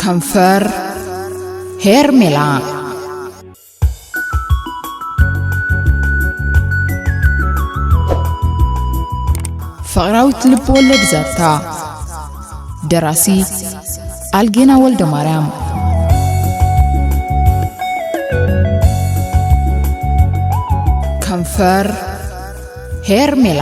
ከንፈር ሄርሜላ። ፍቕራዊት ልብ ወለድ ዛንታ። ደራሲ ኣልጌና ወልደ ማርያም። ከንፈር ሄርሜላ።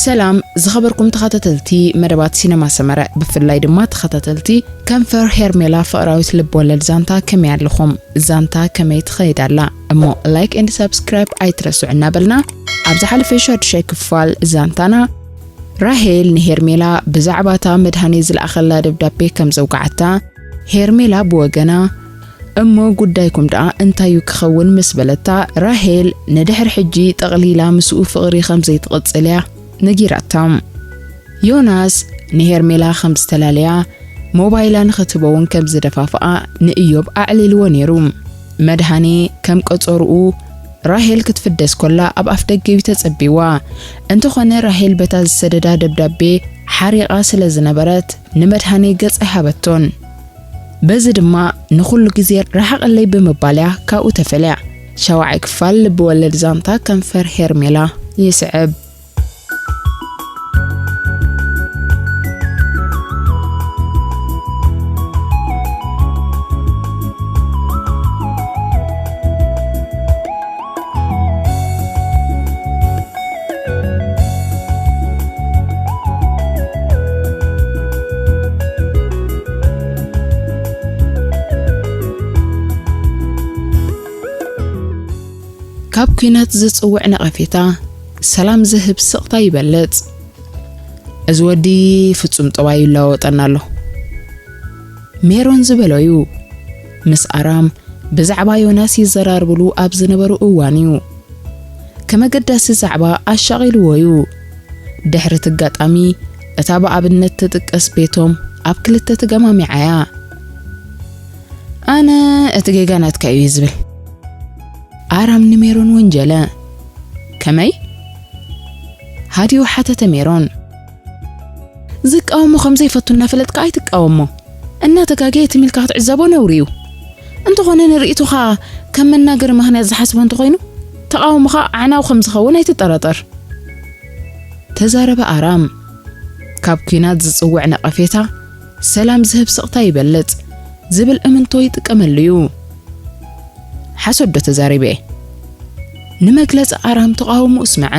ሰላም ዝኸበርኩም ተኸታተልቲ መደባት ሲነማ ሰመረ፣ ብፍላይ ድማ ተኸታተልቲ ከንፈር ሄርሜላ ፍቕራዊት ልብ ወለድ ዛንታ፣ ከመይ ኣለኹም? ዛንታ ከመይ ትኸይድ ኣላ? እሞ ላይክ ኤንድ ሳብስክራይብ ኣይትረስዑ እናበልና፣ ኣብ ዝሓለፈ ሻዱሻይ ክፋል ዛንታና፣ ራሄል ንሄርሜላ ብዛዕባታ መድሃኔ ዝለኣኸላ ደብዳቤ ከም ዘውግዓታ፣ ሄርሜላ ብወገና፣ እሞ ጉዳይኩም ደኣ እንታይ እዩ ክኸውን ምስ በለታ፣ ራሄል ንድሕሪ ሕጂ ጠቕሊላ ምስኡ ፍቕሪ ከም ዘይትቕጽል እያ ነጊራታ። ዮናስ ንሄርሜላ ከም ዝተላለያ፣ ሞባይላ ንኽትህቦ እውን ከም ዝደፋፍኣ ንእዮብ ኣዕሊልዎ ነይሩ። መድሃኔ ከም ቀጸርኡ ራሄል ክትፍደስ ኮላ ኣብ ኣፍ ደገ እዩ ተጸቢዋ። እንተኾነ ራሄል በታ ዝሰደዳ ደብዳቤ ሓሪቓ ስለ ዝነበረት ንመድሃኔ ገጽ ኣይሃበቶን። በዚ ድማ ንኹሉ ግዜ ረሓቐለይ ብምባል እያ ካብኡ ተፈልያ። ሻውዓይ ክፋል ልቢ ወለድ ዛንታ ከንፈር ሄርሜላ ይስዕብ። ካብ ኲናት ዝጽውዕ ነቐፌታ፣ ሰላም ዝህብ ስቕታ ይበልጽ። እዚ ወዲ ፍጹም ጠባዩ ይለዋወጠና ኣሎ። ሜሮን ዝበሎ እዩ። ምስ ኣራም ብዛዕባ ዮናስ ይዘራርብሉ ኣብ ዝነበሩ እዋን እዩ። ከም ኣገዳሲ ዛዕባ ኣሻቒልዎ እዩ። ድሕሪ እቲ ኣጋጣሚ፣ እታ ብኣብነት ትጥቀስ ቤቶም ኣብ ክልተ ተገማሚዓ እያ። ኣነ እቲ ጌጋ ናትካ እዩ ዝብል። ኣራም ንሜሮን ወንጀለ። ከመይ? ሃዲኡ ሓተተ ሜሮን። ዝቃወሞ ከም ዘይፈቱ እናፈለጥካ ኣይትቃወሞ። እናተጋገየ ትም ኢልካ ክትዕዘቦ ነውሪ እዩ። እንተኾነ ንርእይቶኻ ከም መናገሪ ምኽንያት ዝሓስቦ እንተኾይኑ፣ ተቓውሞኻ ኣዕናዊ ከም ዝኸውን ኣይትጠራጠር። ተዛረበ ኣራም። ካብ ኲናት ዝጽውዕ ነቐፌታ፣ ሰላም ዝህብ ስቕታ ይበልጽ ዝብል እምንቶ ይጥቀመሉ እዩ። ሓሶት ዶ ተዛሪበ እየ? ንመግለጺ ኣራም ተቓውሞኡ ስምዐ።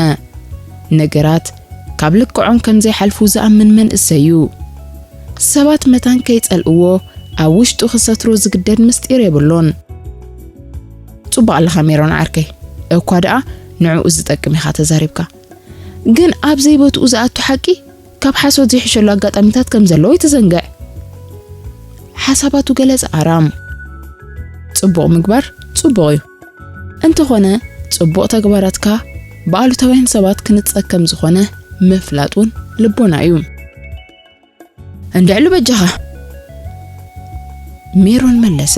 ነገራት ካብ ልክዖም ከም ዘይሓልፉ ዝኣምን መንእሰይ እዩ። ሰባት መታን ከይጸልእዎ ኣብ ውሽጡ ክሰትሮ ዝግደድ ምስጢር የብሉን። ጽቡቕ ኣለኻ ሜሮን ዓርከይ፣ እኳ ደኣ ንዕኡ ዝጠቅም ኢኻ ተዛሪብካ። ግን ኣብ ዘይቦትኡ ዝኣቱ ሓቂ ካብ ሓሶት ዝሕሸሉ ኣጋጣሚታት ከም ዘለዎ ኣይትዘንግዕ። ሓሳባቱ ገለጸ ኣራም። ጽቡቕ ምግባር ጽቡቕ እዩ። እንተኾነ፣ ጽቡቕ ተግባራትካ ብኣሉታውያን ሰባት ክንጸግ ከም ዝኾነ ምፍላጥ እውን ልቦና እዩ። እንድዕሉ በጃኻ። ሜሮን መለሰ።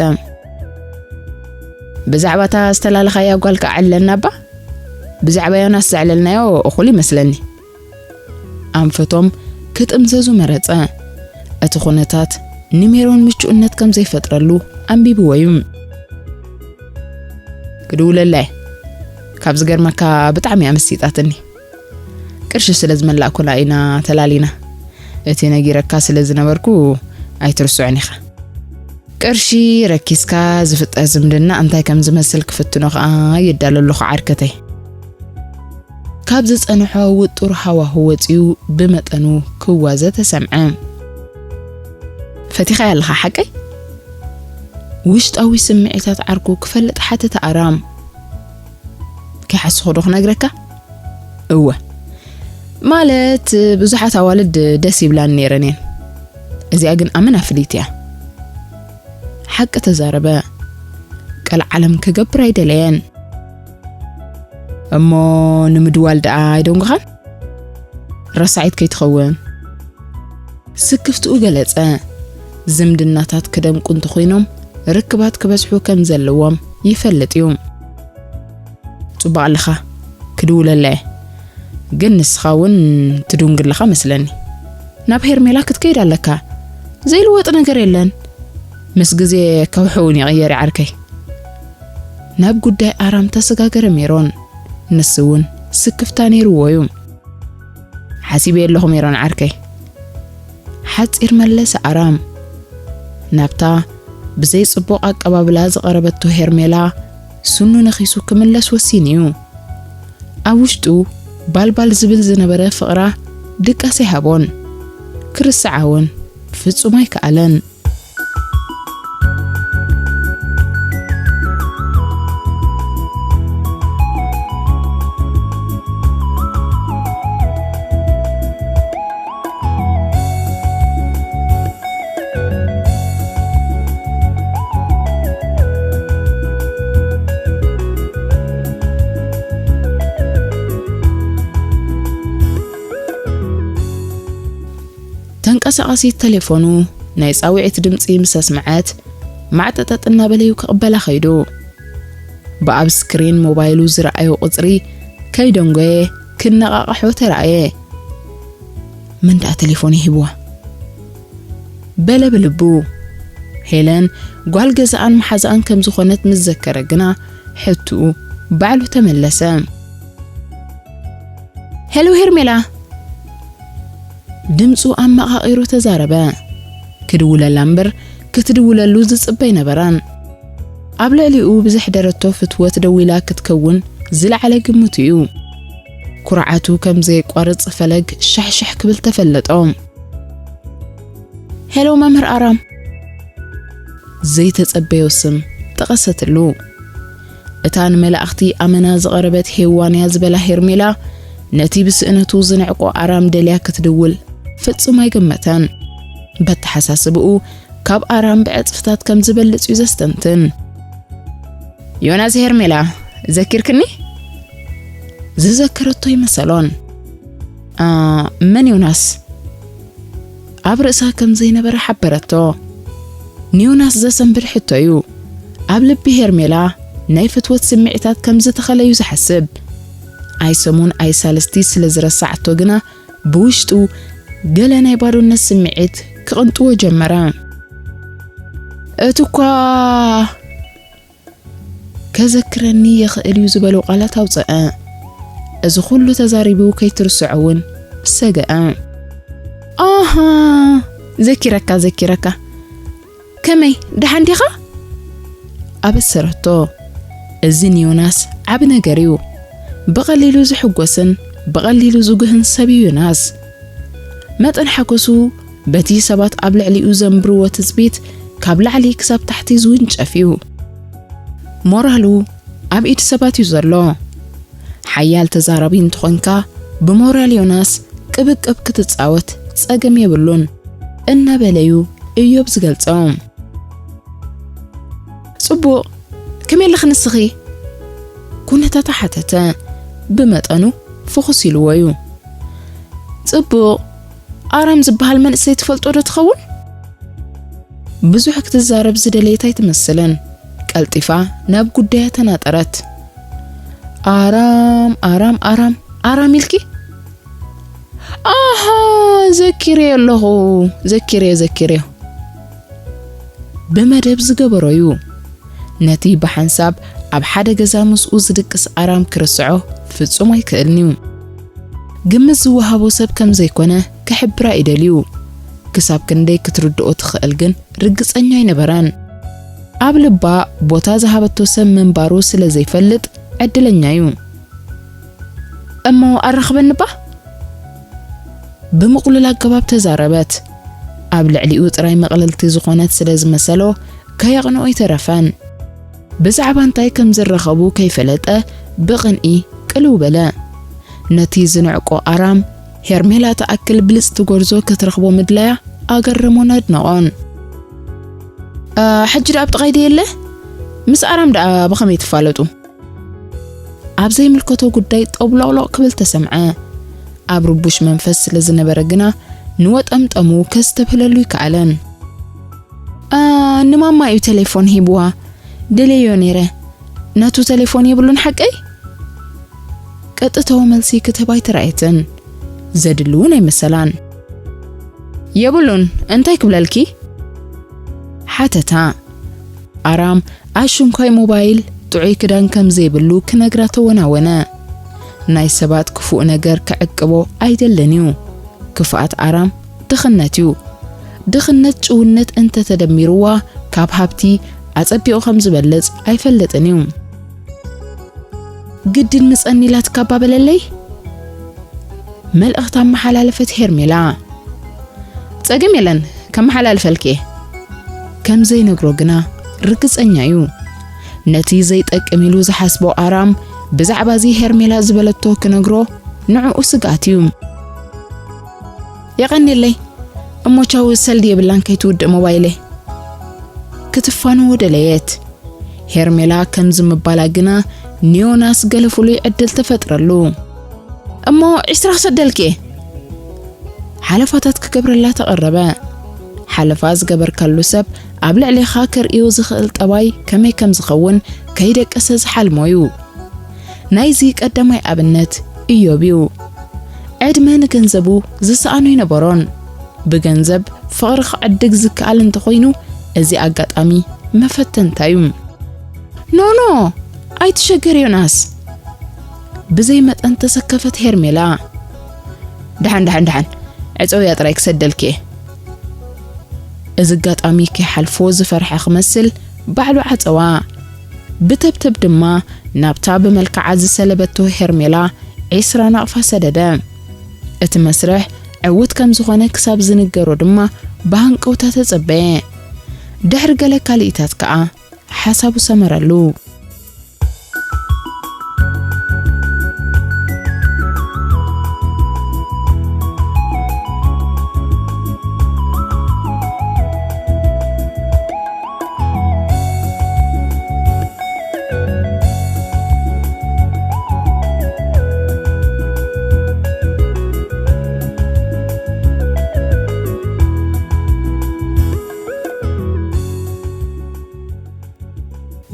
ብዛዕባ እታ ዝተላለኻያ ጓልካ ኣዕልለና እባ። ብዛዕባ ዮናስ ዘዕለልናዮ እኹል ይመስለኒ። ኣንፈቶም ክጥምዘዙ መረጸ። እቲ ኩነታት ንሜሮን ምቹእነት ከም ዘይፈጥረሉ ኣንቢብዎ እዩ። ክድውለላ እየ። ካብ ዝገርመካ ብጣዕሚ እያ መሲጣትኒ። ቅርሺ ስለ ዝመላእኩላ ኢና ተላሊና። እቲ ነጊረካ ስለ ዝነበርኩ ኣይትርስዖን ኢኻ። ቅርሺ ረኪስካ ዝፍጠር ዝምድና እንታይ ከም ዝመስል ክፍትኖ ከኣ ይዳሎ ኣለኹ ዓርከተይ። ካብ ዝጸንሖ ውጡር ሃዋሁ ወጺኡ ብመጠኑ ክዋዘ ተሰምዐ። ፈቲኻያ ኣለኻ ሓቀይ? ውሽጣዊ ስምዒታት ዓርኩ ክፈልጥ ሓተተ ኣራም። ከይሓስኹ ዶ ክነግረካ? እወ። ማለት ብዙሓት ኣዋልድ ደስ ይብላን ነይረን እየን። እዚኣ ግን ኣመና ፍልይቲ እያ። ሓቂ ተዛረበ። ቀልዓለም ክገብር ኣይደለየን። እሞ ንምድዋል ደኣ ኣይደንጉኻን? ረሳዒት ከይትኸውን። ስክፍትኡ ገለጸ። ዝምድናታት ክደምቁ እንተኾይኖም ርክባት ክበዝሑ ከም ዘለዎም ይፈልጥ እዩ። ጽቡቕ ኣለኻ፣ ክድውለላ እየ። ግን ንስኻ እውን ትድንጉ ኣለኻ መስለኒ። ናብ ሄርሜላ ክትከይድ ኣለካ። ዘይልወጥ ነገር የለን። ምስ ግዜ ከውሒ እውን ይቕየር እዩ ዓርከይ። ናብ ጉዳይ ኣራም ተሰጋገረ ሜሮን። ንሱ እውን ስክፍታ ነይርዎ እዩ። ሓሲበ ኣለኹ ሜሮን ዓርከይ። ሓጺር መለሰ ኣራም። ናብታ ብዘይ ጽቡቕ ኣቀባብላ ዝቐረበቶ ሄርሜላ ስኑ ነኺሱ ክምለስ ወሲኑ እዩ። ኣብ ውሽጡ ባልባል ዝብል ዝነበረ ፍቕራ ድቃስ ኣይሃቦን። ክርስዓ እውን ፍጹም ኣይከኣለን። ተንቀሳቓሲት ተሌፎኑ ናይ ጻውዒት ድምጺ ምስ ኣስምዐት፣ ማዕጠጠጥ እናበለዩ ክቕበላ ኸይዱ። ብኣብ ስክሪን ሞባይሉ ዝረኣዮ ቁጽሪ ከይደንጎየ ክነቓቕሖ ተራእየ። መን ደኣ ተሌፎን ይህብዋ? በለ ብልቡ። ሄለን ጓል ገዛኣን መሓዛኣን ከም ዝኾነት ምስ ዘከረ ግና፣ ሕቱኡ ባዕሉ ተመለሰ። "ሄሎ ሄርሜላ!" ድምጹ ኣመቓቒሩ ተዛረበ። ክድውለላ እምበር ክትድውለሉ ዝጽበ ኣይነበራን። ኣብ ልዕሊኡ ብዘሕደረቶ ፍትወት ደዊላ ክትከውን ዝለዓለ ግምቱ እዩ። ኩርዓቱ ከም ዘየቋርጽ ፈለግ ሻሕሻሕ ክብል ተፈለጦ። "ሄሎ መምህር ኣራም!" ዘይተጸበዮ ስም ጠቐሰትሉ። እታ ንመላእኽቲ ኣመና ዝቐረበት ሄዋን እያ ዝበላ ሄርሜላ፣ ነቲ ብስእነቱ ዝንዕቆ ኣራም ደልያ ክትድውል ፍጹም ኣይገመተን። በተሓሳስብኡ ካብ ኣራም ብዕጽፍታት ከም ዝበልጽ እዩ ዘስተንትን። "ዮናስ ሄርሜላ፣ ዘኪርክኒ?" ዝዘከረቶ ይመሰሎን። "ኣ፣ መን ዮናስ?" ኣብ ርእሳ ከም ዘይነበረ ሓበረቶ። ንዮናስ ዘሰንብድ ሕቶ እዩ። ኣብ ልቢ ሄርሜላ ናይ ፍትወት ስምዒታት ከም ዝተኸለ እዩ ዝሓስብ። ኣይ ሰሙን ኣይ ሳልስቲ ስለ ዝረሳዓቶ ግና ብውሽጡ ገለ ናይ ባዶነት ስምዒት ክቕንጥዎ ጀመረ። "እቲ እኳ ከዘክረኒ ይኽእል እዩ" ዝበሎ ቃላት ኣውጽአ። እዚ ኩሉ ተዛሪቡ ከይትርስዖ እውን ሰገአ። "ኣሃ፣ ዘኪረካ፣ ዘኪረካ። ከመይ፣ ደሓን ዲኻ?" ኣበሰረቶ። እዚ ንዮናስ ዓቢ ነገር እዩ። ብቐሊሉ ዝሕጎስን ብቐሊሉ ዝጉህን ሰብ እዩ ዮናስ። መጠን ሓጎሱ በቲ ሰባት ኣብ ልዕሊኡ ዘንብርዎ ትጽቢት ካብ ላዕሊ ክሳብ ታሕቲ ዝውንጨፍ እዩ። ሞራሉ ኣብ ኢድ ሰባት እዩ ዘሎ። ሓያል ተዛራቢ እንተኾንካ፣ ብሞራል ዮናስ ቅብቅብ ክትጻወት ጸገም የብሉን፣ እናበለዩ እዮብ ዝገልጾም። "ጽቡቕ፣ ከመይ ኣለኺ ንስኺ?" ኩነታታ ሓተተ። ብመጠኑ ፍኹስ ኢልዎ እዩ። "ጽቡቕ፣ ኣራም ዝበሃል መንእሰይ ትፈልጦ ዶ ትኸውን?" ብዙሕ ክትዛረብ ዝደለየት ኣይትመስልን። ቀልጢፋ ናብ ጉዳያ ተናጠረት። "ኣራም፣ ኣራም፣ ኣራም፣ ኣራም ኢልኪ?" "ኣሃ፣ ዘኪረዮ ኣለኹ፣ ዘኪረዮ፣ ዘኪረዮ። ብመደብ ዝገበሮ እዩ። ነቲ ብሓንሳብ ኣብ ሓደ ገዛ ምስኡ ዝድቅስ ኣራም ክርስዖ ፍጹም ኣይክእልን እዩ። ግምት ዝወሃቦ ሰብ ከም ዘይኮነ ክሕብራ ይደልዩ። ክሳብ ክንደይ ክትርድኦ ትኽእል ግን ርግጸኛ ኣይነበረን። ኣብ ልባ ቦታ ዝሃበቶ ሰብ ምንባሩ ስለ ዘይፈልጥ ዕድለኛ እዩ። እሞ ኣራኽበኒ ባ?" ብምቕሉል ኣገባብ ተዛረበት። ኣብ ልዕሊኡ ጥራይ መቕለልቲ ዝኾነት ስለ ዝመሰሎ ከየቕንኦ ኣይተረፈን። ብዛዕባ እንታይ ከም ዝራኸቡ ከይፈለጠ ብቕንኢ ቅልው በለ። ነቲ ዝንዕቆ ኣራም ሄርሜላ ትኣክል ብልጽቲ ጎርዞ ክትረኽቦ ምድላያ ኣገረሞን ኣድነቖን። "እ፣ ሕጂ ደኣ ኣብ ጥቓይ ደየለ? ምስ ኣራም ደኣ ብኸመይ ትፋለጡ?" ኣብ ዘይምልከቶ ጉዳይ ጠብሎቕሎቕ ክብል ተሰምዐ። ኣብ ርቡሽ መንፈስ ስለ ዝነበረ ግና ንወጠምጠሙ ከስተብህለሉ ይከኣለን። "ኣ፣ ንማማ እዩ ቴሌፎን ሂብዋ፣ ደልየዮ ነይረ። ናቱ ቴሌፎን የብሉን ሓቀይ?" ቀጥታዊ መልሲ ክትህብ ኣይተራእየትን። ዘድሊ እውን ኣይመሰላን። "የብሉን፣ እንታይ ክብለልኪ?" ሓተታ። ኣራም ኣሽንኳይ ሞባይል፣ ጥዑይ ክዳን ከም ዘይብሉ ክነግራ ተወናወነ። ናይ ሰባት ክፉእ ነገር ክዕቅቦ ኣይደልን እዩ። ክፍኣት ኣራም ድኽነት እዩ። ድኽነት ጭውነት እንተተደሚርዋ ካብ ሃብቲ ኣጸቢቑ ከም ዝበልጽ ኣይፈልጥን እዩ። "ግድን ምጸኒ ኢላትካ እባ በለለይ?" መልእኽቲ ኣመሓላለፈት ሄርሜላ። "ጸገም የለን፣ ከመሓላልፈልኪ እየ።" ከም ዘይነግሮ ግና ርግጸኛ እዩ። ነቲ ዘይጠቅም ኢሉ ዝሓስቦ ኣራም ብዛዕባ እዚ ሄርሜላ ዝበለቶ ክነግሮ ንዕኡ ስግኣት እዩ። "የቐንየለይ፣ እሞ ቻው፣ ሰልዲ የብላን ከይትውድእ ሞባይለይ?" ክትፋንዎ ደለየት። ሄርሜላ ከምዚ ምባላ ግና ንዮናስ ገለ ፍሉይ ዕድል ተፈጥረሉ። "እሞ ዒስራ ክሰደልኪ እየ?" ሓለፋታት ክገብረላ ተቐረበ። ሓለፋ ዝገበርካሉ ሰብ ኣብ ልዕሌኻ ከርእዮ ዝኽእል ጠባይ ከመይ ከም ዝኸውን ከይደቀሰ ዝሓልሞ እዩ። ናይዚ ቀዳማይ ኣብነት ኢዮብ እዩ። ዕድመ ንገንዘቡ ዝሰኣኖ ኣይነበሮን። ብገንዘብ ፍቕሪ ክዕድግ ዝከኣል እንተኾይኑ፣ እዚ ኣጋጣሚ መፈተንታ እዩ። "ኖ፣ ኖ፣ ኣይትሸገር ዮናስ!" ብዘይ መጠን ተሰከፈት ሄርሜላ። "ደሓን፣ ደሓን፣ ደሓን፣ ዕጸውያ ጥራይ ክሰደልኪ እየ።" እዚ ኣጋጣሚ ከይሓልፎ ዝፈርሐ ክመስል ባዕሉ ዓጸዋ። ብተብተብ ድማ ናብታ ብመልክዓ ዝሰለበቶ ሄርሜላ ዒስራ ናቕፋ ሰደደ። እቲ መስርሕ ዕዉት ከም ዝኾነ ክሳብ ዝንገሮ ድማ ብሃንቀውታ ተጸበየ። ድሕሪ ገለ ካልኢታት ከኣ ሓሳቡ ሰመረሉ።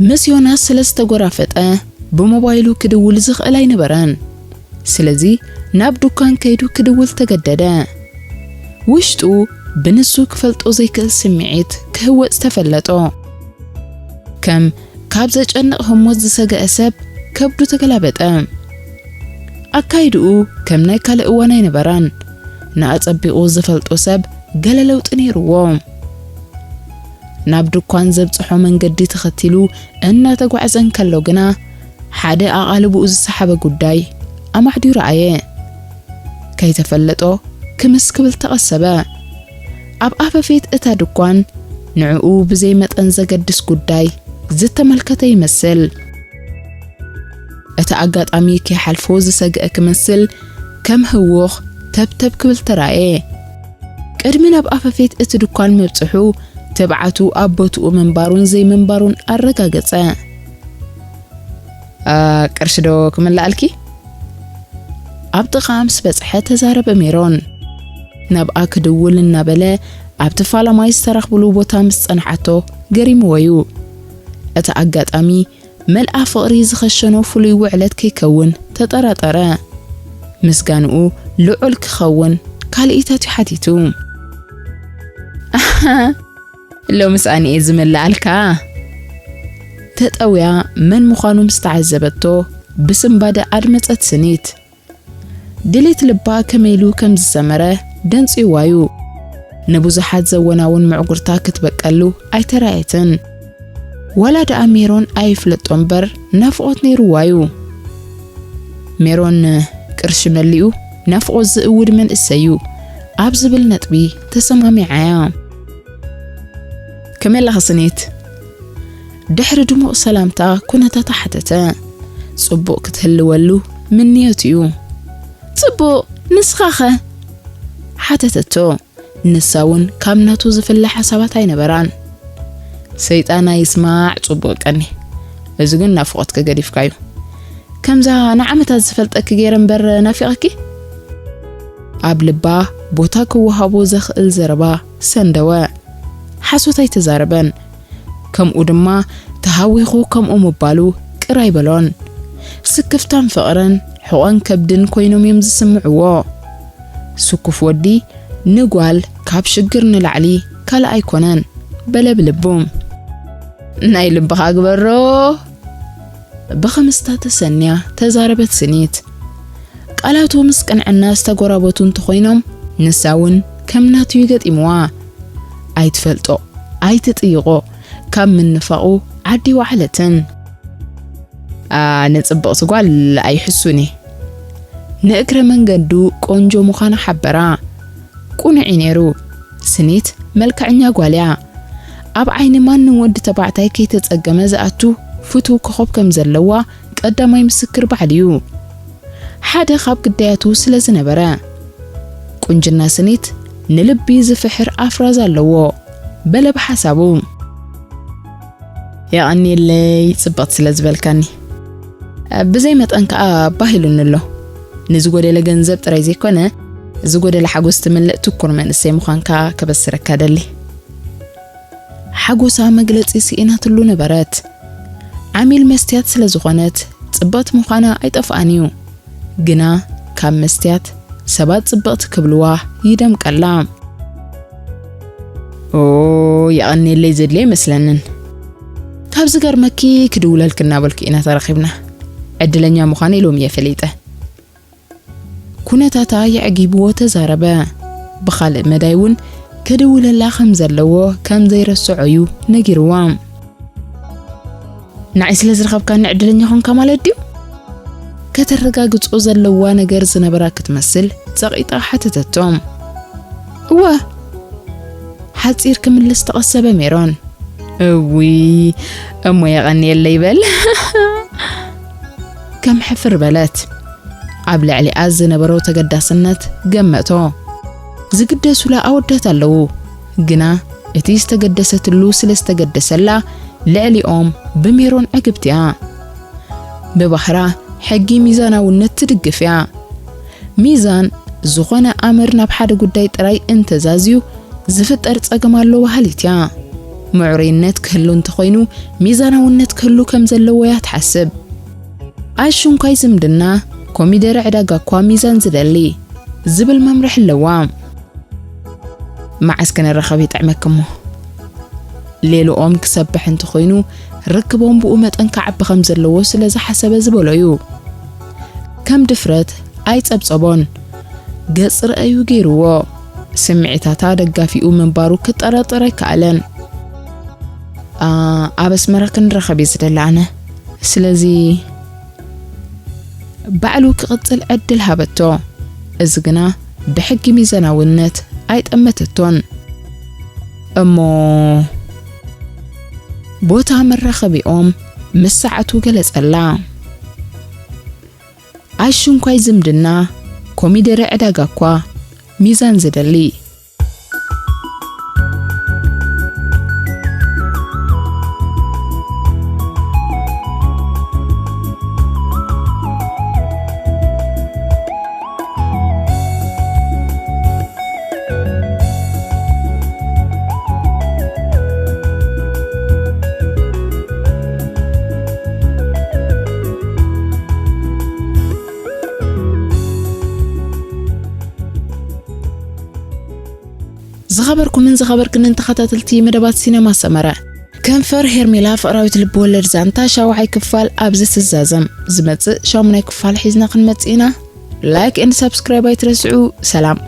ምስ ዮናስ ስለ ዝተጎራፈጠ ብሞባይሉ ክድውል ዝኽእል ኣይነበረን። ስለዚ ናብ ዱኳን ከይዱ ክድውል ተገደደ። ውሽጡ ብንሱ ክፈልጦ ዘይክእል ስምዒት ክህወጽ ተፈለጦ። ከም ካብ ዘጨንቕ ህሞት ዝሰገአ ሰብ ከብዱ ተገላበጠ። ኣካይድኡ ከም ናይ ካልእ እዋን ኣይነበራን። ንኣጸቢቑ ዝፈልጦ ሰብ ገለ ለውጢ ነይርዎ። ናብ ድኳን ዘብጽሖ መንገዲ ተኸቲሉ እናተጓዕዘ እንከሎ ግና፣ ሓደ ኣቓልቦኡ ዝሰሓበ ጉዳይ ኣማዕዲሩ ረኣየ። ከይተፈለጦ ክምስ ክብል ተቐሰበ። ኣብ ኣፈፌት እታ ድኳን ንዕኡ ብዘይ መጠን ዘገድስ ጉዳይ ዝተመልከተ ይመስል። እቲ ኣጋጣሚ ከይሓልፎ ዝሰግአ ክመስል፣ ከም ህዉኽ ተብተብ ክብል ተራእየ። ቅድሚ ናብ ኣፈፌት እቲ ድኳን ምብጽሑ፣ ትብዓቱ ኣብ ቦትኡ ምንባሩን ዘይምንባሩን ኣረጋገጸ። "ኣ፣ ቅርሺ ዶ ክምልኣልኪ?" ኣብ ጥቓኣ ምስ በጽሐ ተዛረበ ሜሮን። ናብኣ ክድውል እናበለ ኣብቲ ፋላማይ ዝተራኽብሉ ቦታ ምስ ጸንሓቶ ገሪምዎ እዩ። እቲ ኣጋጣሚ መልኣ ፍቕሪ ዝኸሸኖ ፍሉይ ውዕለት ከይከውን ተጠራጠረ። ምስጋንኡ ልዑል ክኸውን ካልኢታት እዩ ሓቲቱ። "ኣሃ፣ ሎምስ ኣነ እየ ዝምልኣልካ?" ተጠውያ መን ምዃኑ ምስ ተዓዘበቶ ብስንባደ ኣድመጸት ስኒት። ድሌት ልባ ከመይ ኢሉ ከም ዝሰመረ ደንጽይዋ እዩ። ንብዙሓት ዘወናውን ምዕጉርታ ክትበቀሉ ኣይተራእየትን። ዋላ ደኣ ሜሮን ኣይፍለጦ እምበር ናፍቖት ነይርዋ እዩ። ሜሮን ቅርሺ መሊኡ ናፍቖት ዝእውድ መንእሰይ እዩ ኣብ ዝብል ነጥቢ ተሰማሚዓ እያ። "ከመይ ኣለኺ ስኒት?" ድሕሪ ድሙቕ ሰላምታ ኩነታታ ሓተተ። ጽቡቕ ክትህልወሉ ምንዮት እዩ። "ጽቡቕ፣ ንስኻኸ?" ሓተተቶ። ንሳ እውን ካብ ናቱ ዝፍለ ሓሳባት ኣይነበራን። "ሰይጣን ኣይስማዕ፣ ጽቡቕ ቀኒ። እዚ ግን ናፍቖትኪ ገዲፍካዩ። ከምዛ ንዓመታት ዝፈልጠኪ ገይረ እምበር ናፊቐኪ?" ኣብ ልባ ቦታ ክወሃቦ ዘኽእል ዘረባ ሰንደወ። ሓሶት ኣይተዛረበን። ከምኡ ድማ ተሃዊኹ ከምኡ ምባሉ ቅር ኣይበሎን። ስክፍታን ፍቕርን ሕቖን ከብድን ኮይኖም እዮም ዝስምዕዎ። ስኩፍ ወዲ ንጓል ካብ ሽግር ንላዕሊ ካልእ ኣይኮነን፣ በለ ብልቡ። ናይ ልብኻ ግበሮ። ብኽምስታ ተሰንያ ተዛረበት ስኒት። ቃላቱ ምስ ቅንዕና ዝተጎራበቱ እንተኾይኖም፣ ንሳ እውን ከም ናቱ እዩ ገጢምዋ። ኣይትፈልጦ፣ ኣይትጥይቖ፣ ካብ ምንፋቑ ዓዲ ወዓለትን። ኣነ ጽብቕቲ ጓል ኣይሕሱን እየ። ንእግረ መንገዱ ቆንጆ ምዃና ሓበራ። ቁኑዕ እዩ ነይሩ። ስኒት መልክዐኛ ጓል እያ። ኣብ ዓይኒ ማንም ወዲ ተባዕታይ ከይተጸገመ ዝኣቱ ፍቱው ኮኾብ ከም ዘለዋ ቀዳማይ ምስክር ባዕሉ እዩ። ሓደ ካብ ግዳያቱ ስለ ዝነበረ። ቁንጅና ስኒት ንልቢ ዝፍሕር ኣፍራዝ ኣለዎ፣ በለ ብሓሳቡ። የቐንየለይ ጽብቕቲ ስለ ዝበልካኒ። ብዘይ መጠን ከኣ ባህ ኢሉኒ ኣሎ። ንዝጎደለ ገንዘብ ጥራይ ዘይኮነ፣ ዝጎደለ ሓጎስ ትምልእ ትኩር መንእሰይ ምዃንካ ከበስረካ ደሊ። ሓጎሳ መግለጺ ስኢናትሉ ነበረት። ዓሚል መስትያት ስለ ዝኾነት፣ ጽብቕቲ ምዃና ኣይጠፍኣን እዩ። ግና ካብ መስትያት ሰባት ጽብቕቲ ክብልዋ ይደምቀላ። ኦ፣ የቐንየለይ ዘድልዮ ኣይመስለንን። ካብ ዝገርመኪ ክድውለልኪ እናበልኩ ኢና ተራኺብና። ዕድለኛ ምዃነይ ሎሚ እየ ፈሊጠ። ኩነታታ የዕጊብዎ ተዛረበ። ብኻልእ መዳይ እውን ክድውለላ ከም ዘለዎ ከም ዘይረስዖ እዩ ነጊርዋ። ንዓይ ስለ ዝረኸብካኒ ዕድለኛ ኾንካ ማለት ድዩ? ከተረጋግጾ ዘለዋ ነገር ዝነበራ ክትመስል ጸቒጣ ሓተተቶ። እወ፣ ሓጺር ክምልስ ተቐሰበ ሜሮን። እውይ፣ እሞ የቐንየለይ በል። ከም ሕፍር በለት። ኣብ ልዕሊኣ ዝነበሮ ተገዳስነት ገመቶ። ዝግደሱላ ኣወዳት ኣለዉ፣ ግና እቲ ዝተገደሰትሉ ስለ ዝተገደሰላ ልዕሊኦም ብሜሮን ዕግብቲ እያ። ብባህራ ሕጊ ሚዛናውነት ትድግፍ እያ። ሚዛን ዝኾነ ኣምር ናብ ሓደ ጉዳይ ጥራይ እንተዛዝዩ ዝፍጠር ጸገም ኣሎ በሃሊት እያ። ምዕሩይነት ክህሉ እንተኾይኑ ሚዛናውነት ክህሉ ከም ዘለዎ እያ ትሓስብ። ኣሽንኳይ ዝምድና ኮሚደረ ዕዳጋ እኳ ሚዛን ዝደሊ ዝብል መምርሒ ኣለዋ። መዓስ ክንራኸብ ይጥዕመኪ እሞ? ሌልኦም ክሰብሕ እንተኾይኑ ርክቦም ብኡ መጠን ክዓቢ ከም ዘለዎ ስለ ዝሓሰበ ዝበሎ እዩ። ከም ድፍረት ኣይጸብጸቦን። ገጽ ረኣዩ ገይርዎ። ስምዒታታ ደጋፊኡ ምንባሩ ክጠራጠር ኣይከኣለን። "ኣ፣ ኣብ ኣስመራ ክንራኸብ እየ ዝደሊ ኣነ። ስለዚ ባዕሉ ክቕጽል ዕድል ሃበቶ። እዚ ግና ብሕጊ ሚዛናውነት ኣይጠመተቶን። እሞ ቦታ መራኸቢኦም ምስ ሰዓቱ ገለጸላ። ኣሽንኳይ ዝምድና ኮሚደረ ዕዳጋ እኳ ሚዛን ዝደሊ። ዝኸበርኩምን ዝኸበርክንን ተኸታተልቲ መደባት ሲነማ ሰመረ፣ ከንፈር ሄርሜላ ፍቕራዊት ልብወለድ ዛንታ ሻውዓይ ክፋል ኣብዚ ትዛዘም። ዝመጽእ ሻሙናይ ክፋል ሒዝና ክንመጽእ ኢና። ላይክ ኤንድ ሳብስክራይብ ኣይትረስዑ። ሰላም።